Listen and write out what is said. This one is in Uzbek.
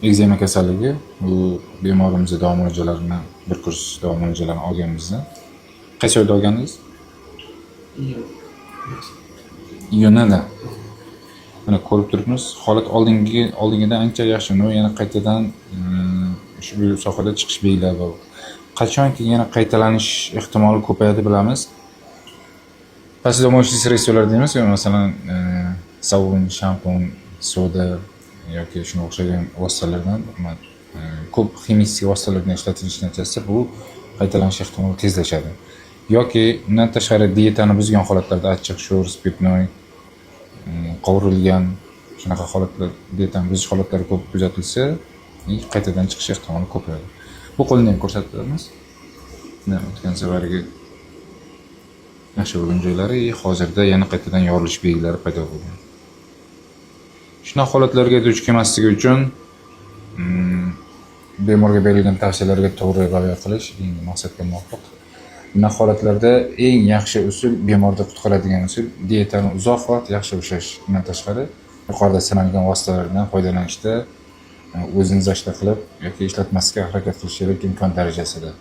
Ekzema kasalligi. Bu bemorimizni davo muolajalarini, bir kurs davo muolajalarini olganmizda. Qaysi oyda olgandingiz? Iyun. Iyunda. Mana, ko'rib turibmiz, holat oldingidan ancha yaxshi. Но yana qaytadan ushbu sohada chiqish belgilari bor. Qachonki yana qaytalanish ehtimoli ko'payadi, bilamiz. Посудомоечный средство lar deymiz, masalan, sovun, shampun, soda yoki shunga o'xshagan vositalardan, ko'p ximik vositalardan ishlatilishi natijasida bu qaytalanish ehtimoli tezlashadi. Yoki undan tashqari dietani buzgan holatlarda achchiq, sho'r, спиртной, qovurilgan, shunaqa holatlar, dietani buzish holatlari ko'p kuzatilsa, qaytadan chiqish ehtimoli ko'payadi. Bu qo'lni ham ko'rsatamiz. Mana, o'tgan safargi yaxshi bo'lgan joylari, hozirda yana qaytadan yorilish belgilari paydo bo'lgan. Shunaqa holatlarga duch kelmasligi uchun bemorga berilgan tavsiyalarga to'g'ri rioya qilish eng maqsadga muvofiq. Bunaqa holatlarda eng yaxshi usul, bemorni qutqaradigan usul dietani uzoq vaqt yaxshi ushlash. Undan tashqari, yuqorida sanalgan vositalardan foydalanishda o'zini защита qilib yoki ishlatmaslikka harakat qilish kerak imkon darajasida.